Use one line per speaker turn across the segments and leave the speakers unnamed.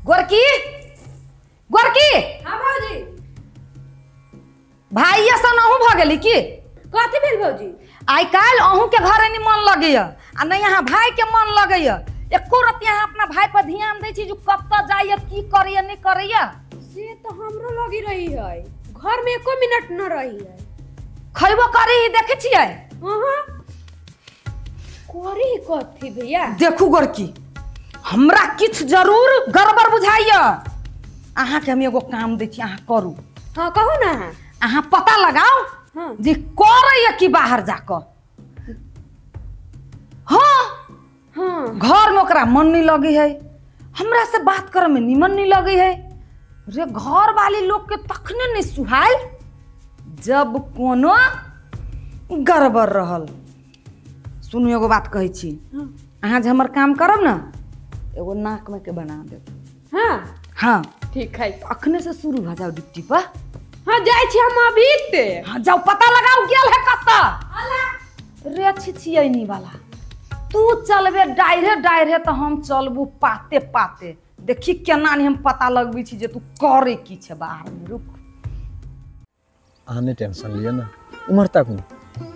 गोरकी गोरकी।
हां भौजी।
भाई सन अहूँ भ गेली की?
कथी भेल भौजी?
आइ काल्हि अहूँ के घर नहीं मन लगैया आ नहीं यहाँ भाई के मन लगैया। एको रत्ती अहाँ अपना भाई पर ध्यान दै छी जो कतऽ जाइया की करैया नहीं करैया?
से तो हमरो लगी रही है, घर में एको मिनट न रही है।
खैबो करी ही देखे छियै?
हां करी कथी भैया?
देखू गोरकी, हमरा किछु जरूर गड़बड़ बुझाइया। अहाँ के हम एगो काम दै छी, अहाँ करू।
हाँ कहू ना।
अहाँ पता लगाओ।
हाँ।
जे करैया की बाहर जाकऽ। हाँ
हाँ
घर में ओकरा मन नहीं लगे है, हमरा से बात करे में निमन नहीं लगे है। रे घर वाली लोग के तखने नहीं सुहाय जब कोनो गड़बड़ रहल। सुनू एगो बात कहै छी।
हाँ।
अहाँ जे हमर काम करब ना, एगो नाक में के बना देब।
हाँ
हाँ
ठीक है।
अखने से शुरू भ जाओ ड्यूटी पर।
हाँ जाय छी हम अभी ते।
हाँ जाओ पता लगाओ गेल है कतऽ। रे छिछियै नी वाला तू चलबे डायरे डायरे तो हम चलबू पाते पाते। देखी केना नहीं हम पता लगबै छी जे तू करे की छे बाहर में। रुक
अहाँ नहीं टेंशन लिअ ना, उम्र तक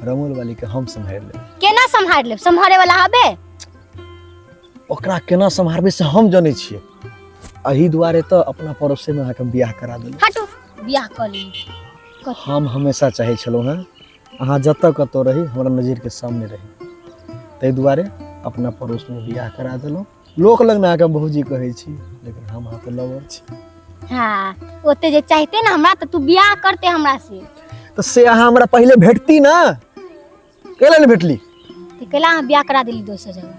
रमोल वाली के हम सम्हारि लेब।
केना सम्हारि लेब? सम्हारे वाला हबे?
ओकरा केना सम्हारबै से हम जनै छियै। एही दुआरे तो अपना पड़ोसे में अहाँके बियाह करा देलहुँ।
हटू बियाह कऽ ली।
हम हमेशा चाहै छलहुँ हेँ अहाँ जतऽ कतौ रही हमरा नजरिके सामने रही, ताहि दुआरे अपना पड़ोसमे बियाह करा देलहुँ। लोक लग अहाँके भौजी कहै छी, लेकिन हम अहाँके लवर छी।
हाँ ओते जे चाहते ना हमरा तो तू बियाह करते हमरा से।
तो से अहाँ हमरा पहले भेटती ना, कैला नहीं भेटली?
तो कैला अहाँ बियाह करा देली दोसर जगह?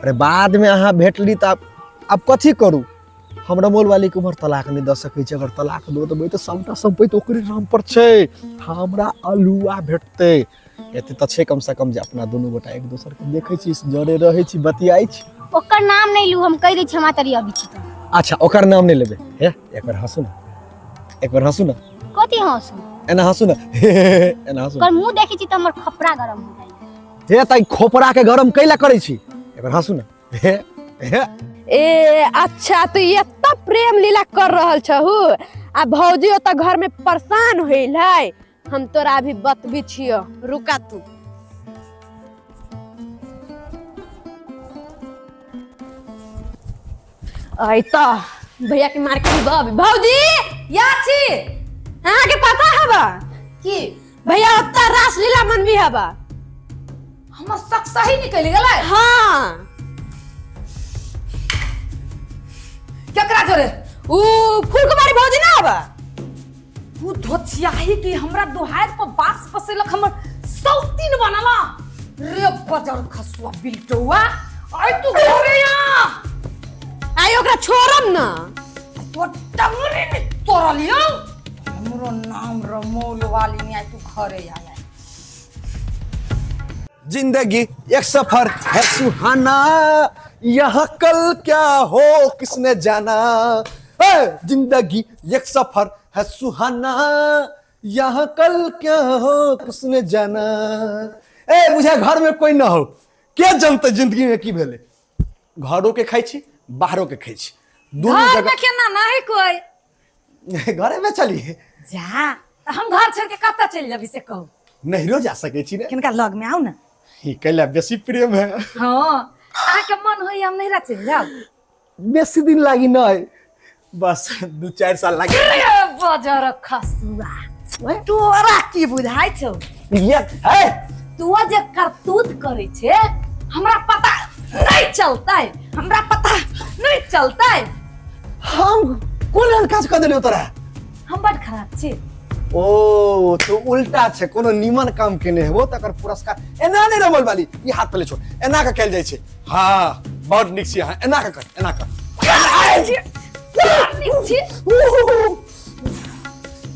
अरे बाद में अहाँ भेटली तो आप कथी करू? हम रमोल वाली के उम्र तलाक नहीं दऽ सकै छी। अगर तलाक दऽ देबै तऽ सबटा सम्पत्ति ओकरे नाम पर छै, हमरा अलुआ भेटतै। एते तऽ छै कम से कम जे अपना दुनू गोटा एक दोसर के देखै छी, जरे रहै छी, बतियाइ छी।
ओकर नाम नहीं लू, हम कहि दै छी हमरा तरी अबै छी।
अच्छा ओकर नाम नहीं लेबै। हे एक बार हँसू ना, एक बार हँसू ना।
कथी हँसू?
एना हँसू ना, एना हँसू।
ओकर मुँह देखै छी तऽ हमर खोपड़ा गरम हो जाइ।
हे तऽ खोपड़ा के गरम कैला करै छी? एक बार हँसू ना। हे हे
ए अच्छा तो एतना प्रेम लीला कर रहल छहु आ भौजी ओतऽ घर में परेशान होइल है। हम तोरा अभी बतबी छियो, रुका तू। आई तो भैया के मार के बब भौजी
या छी
अहाँ के पता हबा
की
भैया ओतऽ रास लीला मनबी हबा?
हमर शक सही निकलि गेलै।
हाँ
केकरा जोरे?
ऊ फूलकुमारी भौजी ना हबा?
ऊ धोचियाही की हमरा दोहार पर बास पसेलक, हमर सौतीन बनला। रे बजर खसुआ बिलटौआ, आइ तू घरे आ।
आइ ओकरा छोड़म ना,
तो टंगरी ने तोड़लियौ। हमरो नाम रमोल वाली ने, आइ तू घरे आ।
जिंदगी एक सफर है सुहाना, यहाँ कल क्या हो किसने जाना। जिंदगी एक सफर है सुहाना, यहाँ कल क्या हो किसने जाना। ए मुझे घर में कोई ना हो, क्या जनते जिंदगी में की भेले। घरों के खाई छी बाहरों के खाई छी, दोनों जगह
केना ना है कोई।
घरे में चलिए
जा, हम घर छोड़ के कतऽ चलि जेबी से कहू?
नहिरो जा सकै छी ने,
किनका लग में आउ ना।
ई कैला बेसी प्रेम है।
हाँ अहाँके मन होइया हम नहिरा चलि जाउ?
बेसी दिन लागी नहीं, बस 2-4 साल लागी।
बजर खसुआ तोरा की बुझाइ छौ?
ये है
तू जे करतूत करै छे हमरा पता नहीं चलतै, हमरा पता नहीं चलतै।
हम कोन एहन काज कऽ देलियौ तोरा?
हम बड खराब छी।
ओ तो उल्टा छे, कोनो नीमन काम केने हेबो तकर पुरस्कार एना नहीं रमल वाली। ई हाथ पहिले छोड़, एना के कैल जाइ छै। हाँ बड नीक छी अहाँ, एना के कर, एना कर।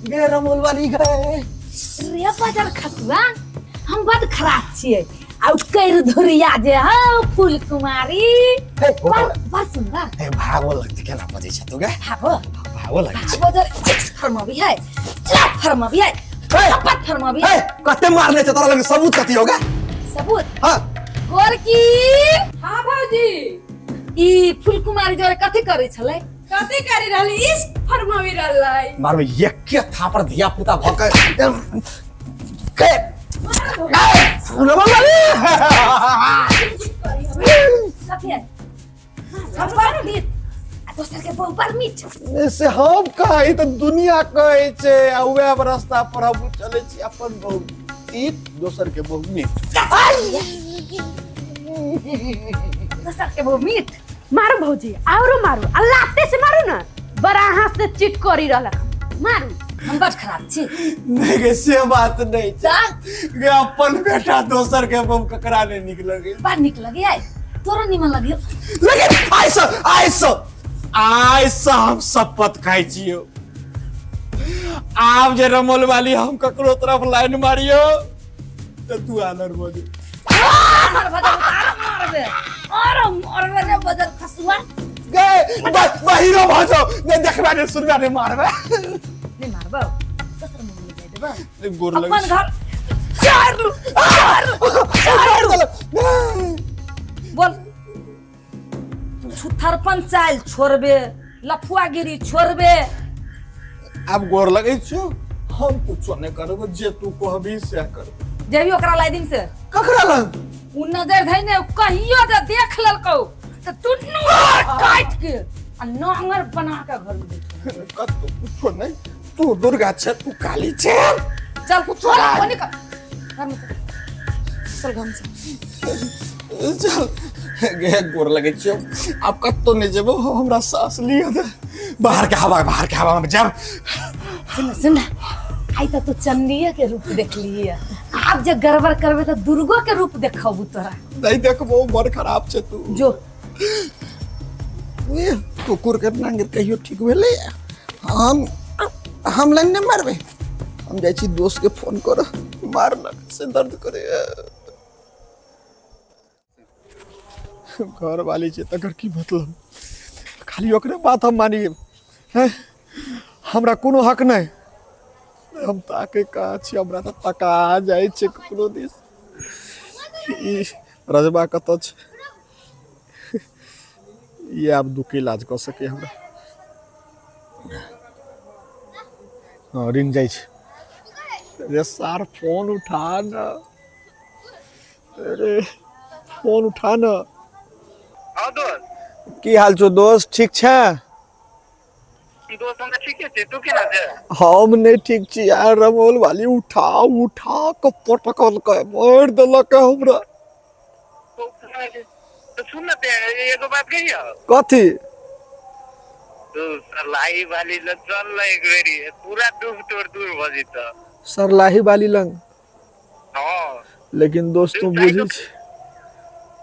गे रमोल वाली गए।
रे बजर खसुआ हम बड खराब छियै। आ कैर धुरिया जे हौ फूल कुमारी बड़ सुंदर।
ए भागो लगते केना बजै छै तू गे?
भागो
भागो लगै छै।
भागो जर एक फरमाबी है, चार फरमाबी है, थप्पड़ फरमाबी है।
कते मारने छै तोरा लग? सबूत कथी होगा?
सबूत?
हां
गोरकी।
हां भौजी
ई फुलकुमारी जोरे कथि करै छलै?
कथि करि रहलै? इश्क फरमावी रहलै।
मारबे एके थापर धिया पुता भ के के रमोल वाली
कथि है? हम मीट आ दोसर के बहु पर मीट
से हम कहै त दुनिया कहै छै आ वएह रास्ता पर हम चलै छी अपन बहु तीत दोसर के बहु मीट
दोसर के बहु मीट।
मारू भौजी औरो मारू आ लाते से मारू ना बड़ा हाथ से चिट करी रहलक मारू।
हम बड़ खराब छी।
नहीं गे से बात नहीं छै गे अपन बेटा दोसर के बहु ककरा नहीं निक लगे।
बड़ निक लगे आइ तोरो निमन लगे।
लेकिन आइ से हम शपथ खाइ छियो आब जे रमोल वाली हम ककरो तरफ लाइन मारियो त तू आनर भऽ जो।
आनर भऽ मारबे और मारबे रे बजर खसुआ
गे बहिरो भऽ जो नहीं देखबे नहीं सुनबे नहीं मारबे
नहीं मारबो दोसर मुंह में जाय देबो
नहीं गोर लगे
अपन घर चार लू चार लू बोल। छुथरपन चाल छोड़बे लफुआगिरी छोड़बे।
आब गोर लगे छियो हम कुछो नहीं करबो जे तू कहबी से करबो।
जेबी ओकरा लाई दिन से
ककरा लग
उ नजर धइने कहियो जे देख लेलकौ त दुनू काट के आ नांगर बना के घर में बैठो।
कतौ कुछो नहीं तू दुर्गा छे तू काली छे।
चल कुछो नहीं कर घर में चल चल घर में
चल गे गोर लगे छियो आब कतौ नहीं जेबो हमरा सास लिअ दे बाहर के हवा में जाब।
सुन सुन आई त तू चंडीए के रूप देखलिए आब जे गड़बड़ करबे त दुर्गो के रूप देखबू तोरा।
नहीं देखबो बड़ खराब छे तू
जो
ए कुकुर के नांगर कहियो ठीक भेलै। हम लाइन नहीं मारबे हम जाइ छी दोस्त के फोन कर मारलक से दर्द करे। घर वाली छे तकर की मतलब खाली ओकरे बात हम मानिए हैं हमरा कोनो हक नहीं। हम ताके कहाँ छी हमरा त तका जाइ छै ककरो दिस। ई रजबा कतऽ छै ई आब दुख इलाज कऽ सकै हमरा। हाँ रिंग जाइ छै रे सार फोन उठा न अरे फोन उठा न।
हाँ दोस्त
की हाल छौ दोस्त? ठीक छै
दोस्त? हम ठीके छी तू केना छै?
हम नहीं ठीक छी यार रमोल वाली उठा उठा के पटकल के मारि देलक हमरा।
तो सुन न ते एगो बात कहियो।
कथी?
तू सरलाही वाली लग चल न एक बेरी पूरा दुख तोर दूर भ जेतौ।
सरलाही वाली लंग?
हां
लेकिन दोस्त तू बुझी छी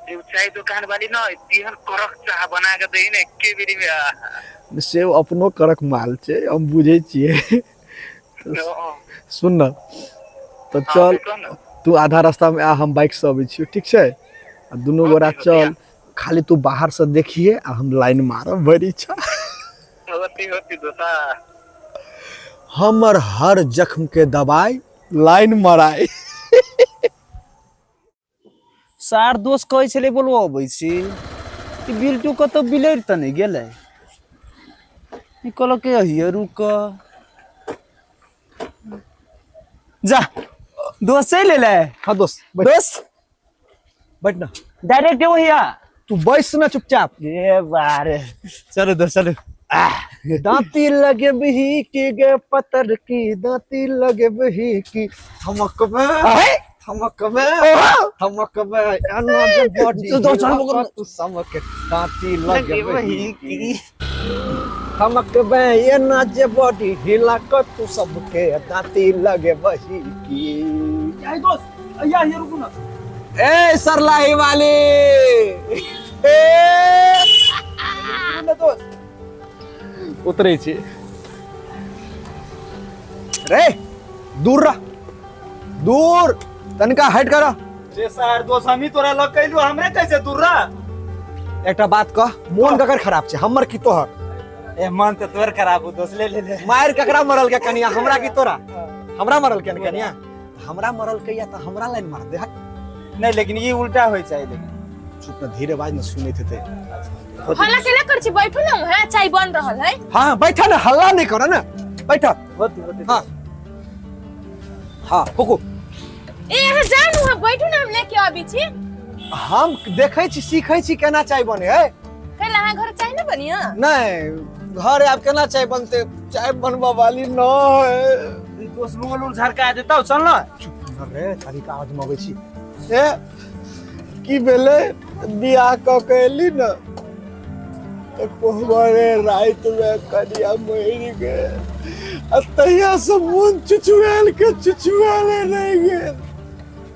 चाय दुकान वाली न तिहन करक चाह बना के दही ने एके बेरी में
से अपनो करक माल छै हम बुझै छियै। सुन न त चल तू आधा रास्ता में आ हम बाइक से अबै छियौ ठीक छै? आ दुनू गोरा चल खाली तू बाहर से देखिए आ हम लाइन मारब बड़ी इच्छा।
होती होती दोसा
हमर हर जख्म के दवाई लाइन मराई।
सार दोस्त कहै छलै बोलबो अबै छी ई बिल्टू कतौ बिलैर त नहि गेलै? ई कहलकै अहिये रुक जा दोस्त चलि एलै।
हाँ दोस्त
दोस्त
बैठ ना
डायरेक्ट एबो हिया
तू बैस ना चुपचाप।
ए बारे चलो दोस्त चलो।
दांती लगे बही की गे पतर की दांती लगे बही की थमक में थमक में थमक में एना बॉडी तू समक दांती लगे बही की थमक में एना जे बॉडी हिला क तू सबके दांती लगे बही की।
आई दोस्त अय्या ये रुकू ना।
ए सरलाही वाली ए
ना दोस्त
उतरे छी रे दूर रह दूर तनका हट कर।
रे सार दोस्त हमी तोरा लग कैलु हमरे कैसे दूर रह?
एकटा बात कह मोन ककर खराब छै हमर की तोहर?
ए मन त तोर खराब हो दोस्त ले ले ले।
मार ककरा मरल के कनिया हमरा की तोरा? हमरा मरल के कनिया हमरा मरल के या त हमरा लाइन मार दे।
नहीं लेकिन ये उल्टा होय चाहिए लेकिन
चुप ना धीरे आवाज में सुनैत हेतै।
हल्ला केना कर छी, बैठू ना वहां, चाय बन रहल है।
हां बैठा ना, हल्ला नहीं करो ना, बैठा। हां हां फुकू।
ए अहाँ जाउ न वहां बैठू ना, हम लेके आबी छी।
हम देखै छी सीखै छी केना चाय बने है।
कल अहाँ घर चाय न बनिया?
नहीं घर आब केना चाय बनते, चाय बनबा वाली न है।
दोस्त रोल उल झरका देतौ, चल न।
चुप न रे, तरीका आवाज में अबै छी। ए की भेलै, बियाह क के एली न त कोहबरे राति में कनिया मरि गेल आ तहिया से मन चुचुआल के चुचुआले रहि गेल।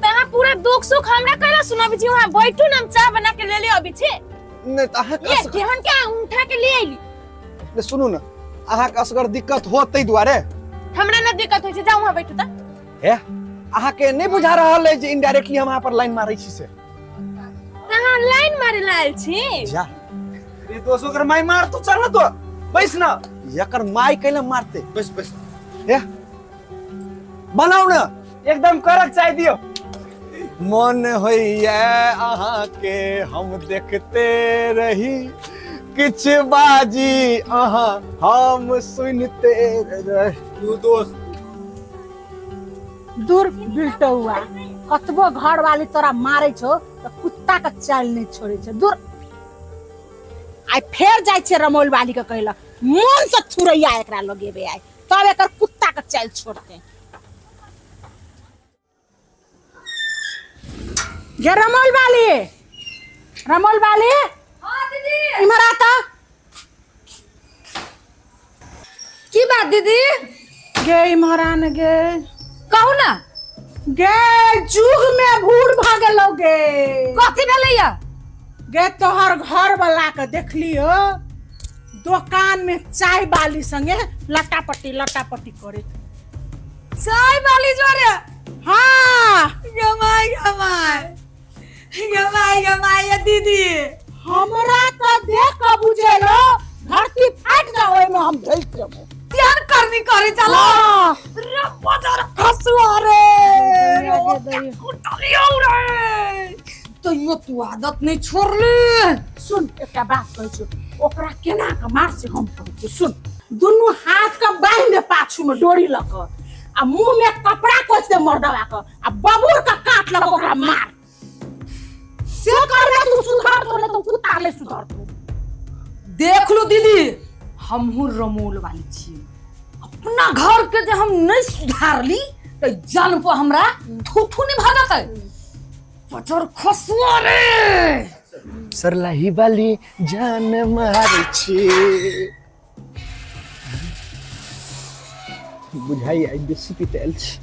तहाँ पूरा दुख सुख हमरा कैला सुनाबै छी, वहां बैठू न, हम चाय बना के ले ले अबै छी।
नहीं त अहाँ
ये केहन के उठा के ले आइली।
नहीं सुनू न, अहाँ के असगर दिक्कत हो तै दुआरे
हमरा न दिक्कत होइ छै, जाउ वहां बैठू त।
हे अहाँ के नहीं बुझा रहल है जे इनडायरेक्टली हम अहाँ पर लाइन मारै छी से?
तहाँ लाइन मारे ला आयल छी।
जा
रे दोस्त, ओकर माई मार तू, चल न तो बैस न।
एकर माई कैला मारते,
बैस बैस।
हे बनाउ न
एकदम कड़क चाय दियो।
मन होइया अहाँ के हम देखते रही, किछ बाजी अहाँ हम सुनते रही।
तू दोस्त
दूर बिलटौआ, कतबो घर वाली तोरा मारे छौ त कुत्ता के चाल नहीं छोड़े छौ। दूर आइ फेर जाइ छियै रमौल वाली के कहलक मन से छुरैया एकरा लगेबे आइ, तब एकर कुत्ता के चाल छोड़ते। गे रमौल वाली, रमौल वाली।
हां दीदी
इमहर आता।
की बात दीदी?
गे इमहर आन गे।
कहू ना।
गे जुग में भूर भ गेलौ गे।
कथी भेलैया?
गे तोहर घर वाला के देखलियो दुकान में चाय वाली संगे लटापटी लटापटी करे।
चाय वाली जोरे?
हाँ।
गमाई गमाई गमाई गमाई दीदी,
हमरा तो देख के बुझेलो धरती फाट जाओ ओइ में हम ढलि जेबो।
त्यान करनी करे चलो रे बजार खसुआ रे कुटलियो रे। तो यो तू आदत नहीं छोड़ली।
सुन एकटा बात कहै छी, ओकरा केना के मार से हम कहै छी। सुन, दुनू हाथ के बान्हि दे पाछू में डोरी ल के आ मुंह में कपड़ा कोच दे मर्दवा के आ बबूर के काट ल के ओकरा मार। से करबे तू सुधर तो, नहीं तो कुत्ता ले सुधर तू।
देख लो दीदी, हमहू रमोल वाली छी, अपना घर के जे हम नहीं सुधारली तो जान पर हमरा थू थू नहीं भागत। पचर खसुआ रे।
सरलाही वाली जान मारे छी। बुझाई आई बेसी पीतल छी।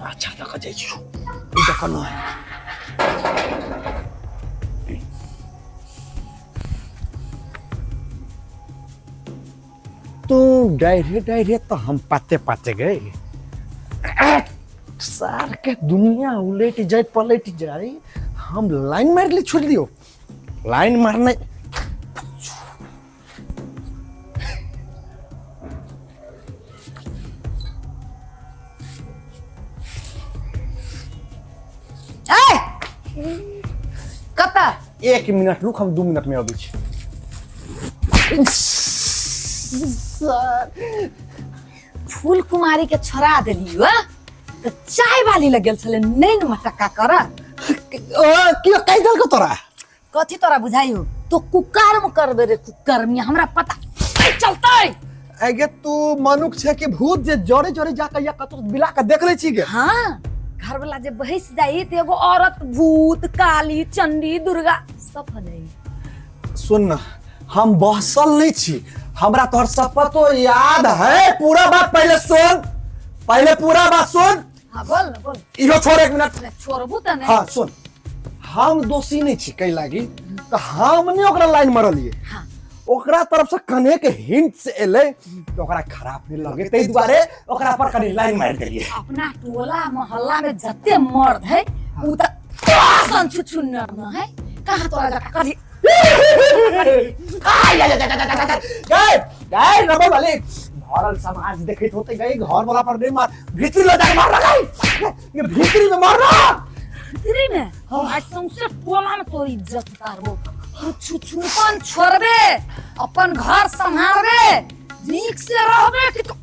अच्छा तक जाइ छी ई देख न। तू डायरे डायरे तो हम पाते पाते गए। सार के दुनिया उलट जाए पलट जाए, हम लाइन मार ली छोड़ दियो। लाइन मारने
कता
1 मिनट रुक, हम 2 मिनट में अबै छी।
फूल कुमारी के छोड़ा देलियो त चाय वाली लगल छले नैन मटका कर।
के कहि देलको तोरा?
कथी तोरा बुझाइयो? तो कुकर्म करबे रे कुकर्मी, हमरा पता नहीं चलतै।
आगे तू मनुख छे कि भूत जे जरे जरे जाके या कतौ बिला के देख ले छी गे?
हां, घर वाला जे बहस जाई त एगो औरत भूत काली चंडी दुर्गा सब हलै।
सुन न, हम बहसल नहीं छी, हमरा तोहर शपथो याद है। पूरा बात पहले सुन, पहले पूरा बात सुन।
हाँ बोल न बोल।
इहो छोड़ 1 मिनट।
छोड़बू त नहीं।
हाँ सुन, हम दोषी नहीं छी कई लागी तो हम नहीं ओकरा लाइन मरलिए।
हाँ।
ओकरा तरफ से कने के हिंट से एले तो ओकरा खराब नहीं लगे, तै दुआरे ओकरा पर कनी लाइन मार देलिए।
अपना टोला मोहल्ला में जते मर्द है उ त सन छुछुन्नर न है, कहां तोरा जका करी
गए गए रबड़ वाले भरल समाज देखैत होते गए, घर वाला पर नहीं मार, भीतरी ल जाके मार लगाई, ये भीतरी में मार ना।
भीतरी में आज सौंसे टोला में तोरी इज्जत उतारबो। तू छुछुपन छोड़बे, अपन घर संभालबे, नीक से रहबे कि तू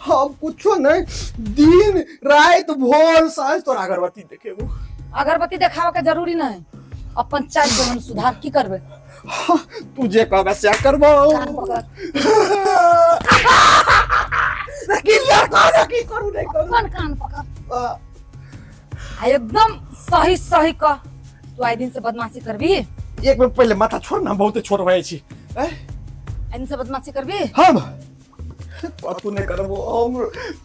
हम कुछो नहीं, दिन रात भोर साँझ तोरा अगरबत्ती देखेबो।
अगरबत्ती देखावे के जरूरी नहीं, अपन चाल चलन सुधार की करबे?
तू जे कहबे से करबो। की करू नहीं करू,
अपन कान पकड़ आ एकदम सही सही कह। तू आइ दिन से बदमाशी करबी?
एक मिनट पहले माथा छोड़ ना, बहुते छोट भए छी।
आइ दिन से बदमाशी करबी?
हम तू नहीं करबो, हम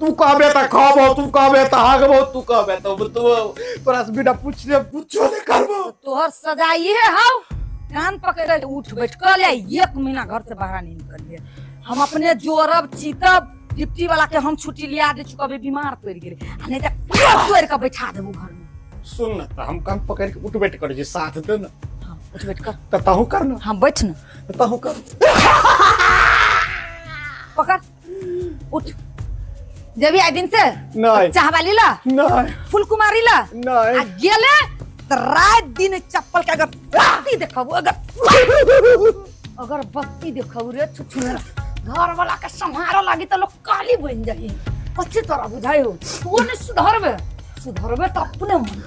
तू कहबे त खाबो, तू कहबे त हागबो, तू कहबे त तोरा से बिना पूछले कुछो नहीं करबो।
तोहर सजा ये हौ, कान पकड़ उठ बैठ कर ले, एक महीना घर से बाहर नहीं निकलिए। हम अपने जोरब चीतब, डिप्टी वाला के हम छुट्टी लिया दे चुकबे, बीमार पड़ गेले आ नहीं त तोड़ के बैठा देबो घर में।
सुन ना, त हम कान पकड़ के उठ बैठ कर जे साथ दे ना।
हां उठ बैठ कर,
त ताहू कर ना।
हां बैठ ना,
ताहू कर,
पकड़ उठ। जबी आइ दिन से
नहीं
चाह वाली ला,
नहीं
फूल कुमारी ला,
नहीं
आ गेले त रात दिन चप्पल के अगर बत्ती देखबो, अगर अगर बत्ती देखबो रे छुछुनरा, घर वाला के संहारो लागी त लोग काली बन जाई। कथी तोरा बुझायो? तू नहीं सुधरबे, सुधरबे त अपने मन।